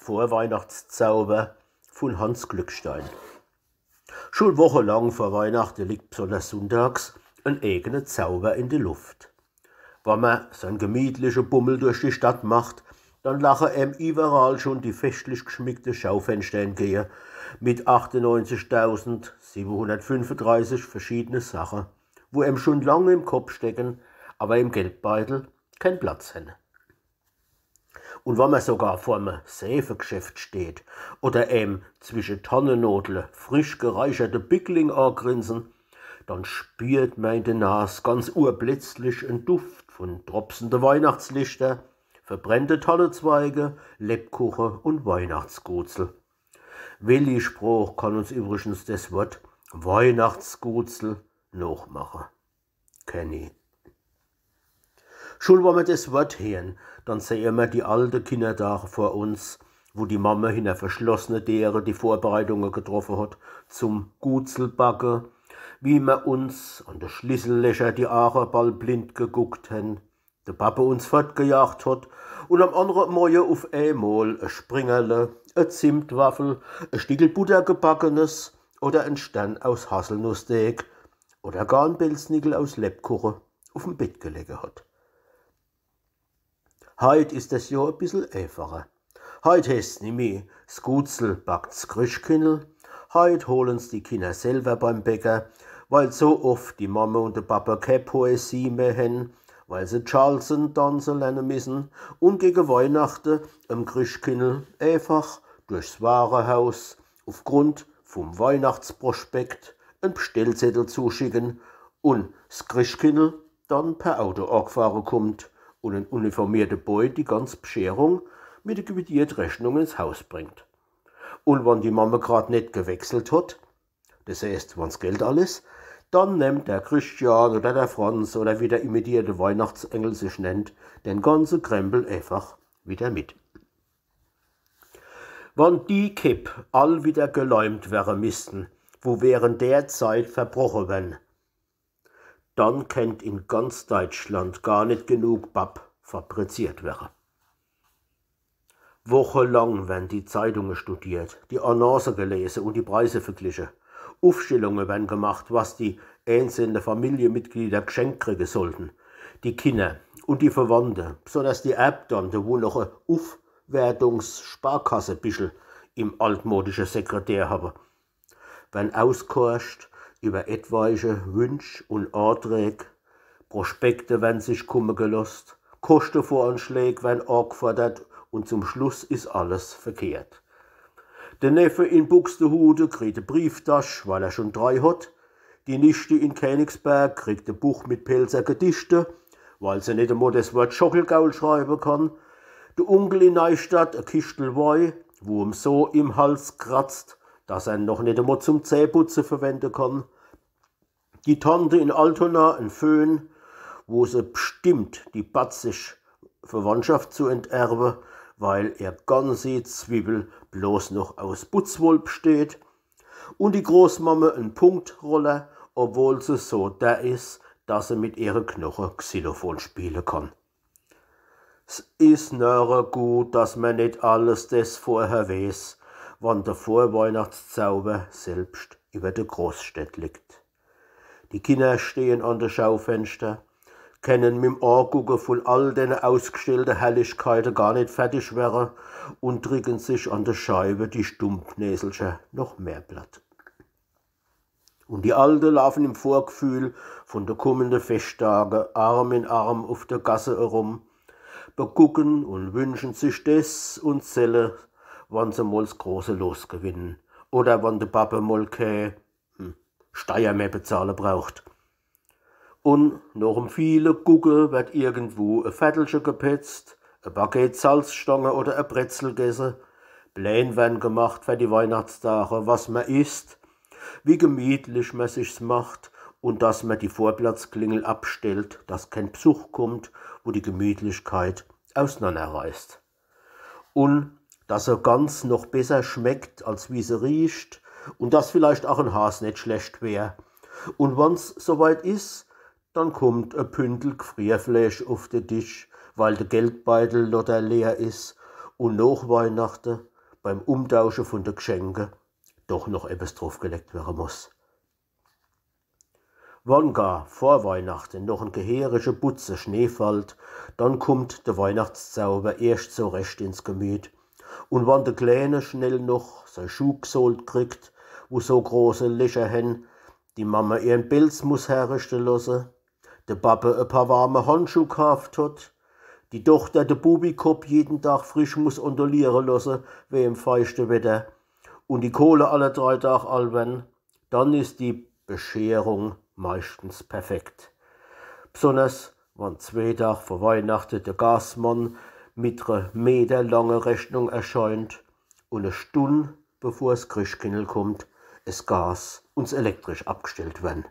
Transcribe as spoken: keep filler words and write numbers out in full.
Vorweihnachtszauber vun Hanns Glückstein. Schun wochelang vor Weihnachte liegt bsonners sunntags en eegene Zauber in de Luft. Wann mer sein gemietliche Bummel durch die Stadt macht, dann lache em iwwerall schun die feschtlich gschmickte Schaufenschter entgehe mit achtunneunzigtausendsiebenhundertfünfunddreißig verschiedene Sache, wo em schun lang im Kopp stecken, awwer im Geldbeidel keen Platz hen. Un wann mer sogar vor me Seefegschäft steht oder em zwische Tannenodle frisch gereicherte Pickling agrinsen, dann spiert mer in de Nas ganz urpletzlich en Duft vun dropsende Weihnachtslichter, verbrennte Tannezweige, Lebkuche un Weihnachtsgutsel. Welli Sprooch kann uns iwwrigens des Wort Weihnachtsgutsel nochmache? Kenni. Schun wann mer des Wort heern, dann sehe mer die alte Kinnerdage vor uns, wo die Mamme hinner verschlossene Deere die Vorbereitunge getroffe hot zum Gutselbacke, wie mer uns an de Schlissellecher die Aache ball blind geguckt hen, de Pappe uns fortgejacht hot un am annere Moie uf eemol e Springerle, e Zimtwaffel, e Stickel Buttergebackenes oder en Stern aus Haselnussdeeg oder gar en Pelznickel aus Lebkuche uf'm Bett gelege hot. Heit is des jo e bissel eefacher. Heit heeßt's nimmi, s Gutsel backt's Chrischkinnel. Heit holen's die Kinner selwer beim Bäcker, weil so oft die Mamme un de Pappe kee Poesie mehr hen, weil se Charleston danze lerne missen un gege Weihnachte em Chrischkinnel eefach durchs Warehaus uf Grund vum Weihnachtsprospekt en Bstellzettel zuschicken un s Chrischkinnel dann per Auto agfahre kummt un en uniformierte Boy die ganz Bescherung mit de quittiert Rechnung ins Haus bringt. Un wann die Mamme grad net gewechselt hot, des heeßt, wann's Geld all is, dann nemmt der Christian oder der Franz oder wie der imitierte Weihnachtsengel sich nennt, den ganze Krempel eefach wieder mit. Wann die Kepp all wieder geleimt werre missten, wo während der Zeit verbroche wern, dann kennt in ganz Deitschland gar net genug Papp fabriziert werre. Wochelang wern die Zeitunge studiert, die Annonce gelese un die Preise vergliche. Ufstellunge wern gemacht, was die einzelne Familiemitglieder gschenkt kriege sollten. Die Kinner un die Verwandte, bsonners die Erbtante, wo noch e Ufwertungssparkassebichel im altmodische Sekretär hawwe, wern ausgehorcht iwwer etwaige Wünsch un Anträg, Prospekte wern sich kumme gelosst, Koschtevoranschläg wern agfordert un zum Schluss is alles verkehrt. De Neffe in Buxtehude kriegt e Brieftasch, weil er schun drei hot. Die Nichte in Königsberg kriegt e Buch mit Pälzer Gedichte, weil se net emol des Wort Schockelgaul schreibe kann. De Unkel in Neistadt e Kischtel Wei, wo em so im Hals kratzt, dass er noch net emol zum Zähputze verwende kann. Die Tante in Altona en Föhn, wo se bstimmt die batzig Verwandtschaft zu enterbe, weil ihr ganzi Zwiwwel bloß noch aus Butzwoll bsteht. Un die Großmamme en Punktroller, obwohl se so derr is, dass se mit ihre Knoche Xylophon spiele kann. S is nore gut, dass mer net alles des vorher weeß, wann de Vorweihnachtszauber selbscht iwwer de Großstädt liegt. Die Kinner stehen an de Schaufenschter, kennen mim Agucke vun all dene ausgstellte Herrlichkeite gar net fertig werre un dricken sich an de Scheibe die Stumpnäselcher noch mehr platt. Un die Alte laufen im Vorgfühl vun de kummende Feschtdage Arm in Arm uf de Gasse erum, begucken un wünschen sich des un selle, wann se mol s große Los gewinnen oder wann de Pappe mol kä, hm, Steier mehr bezahle braucht. Un noch'm viele Gucke werd irgendwo e Vertelche gepetzt, e Baguette Salzstange oder e Brezel gesse. Plän wern gemacht fer die Weihnachtsdage, was mer isst, wie gemietlich mer sich's macht un dass mer die Vorplatzklingel abstellt, dass keen Bsuch kummt, wo die Gemietlichkeit ausnannerreißt. Un dass e Gans noch besser schmeckt, als wie se riecht, un dass vielleicht ach en Has net schlecht wär. Un wann's so weit is, dann kummt e Pündel Gfrierfläsch uf de Disch, weil de Geldbeidel lotter leer is. Un noch Weihnachte, beim Umtausche vun de Gschenke doch noch ebbes drufgelegt werre muss. Wann gar vor Weihnachte noch en geheerige Butze Schnee fallt, dann kummt de Weihnachtszauber erscht so recht ins Gemüt. Un wann de Kleene schnell noch sei Schuh gsohlt kriegt, wo so große Lecher hen, die Mamme ihren Pelz muss herrichte losse, de Pappe e paar warme Handschuh kaaft hot, die Tochter de Bubikopp jeden Tag frisch muss onduliere losse wegem feichte Wetter, un die Kohle alle drei Tag all wenn, dann is die Bescherung meischtens perfekt. Bsonners, wann zwee Tag vor Weihnachte de Gasmann mit re meterlange Rechnung erscheint un e Stunn, bevor's Chrischtkindel kummt, es Gas un s Elektrisch abgstellt wenn.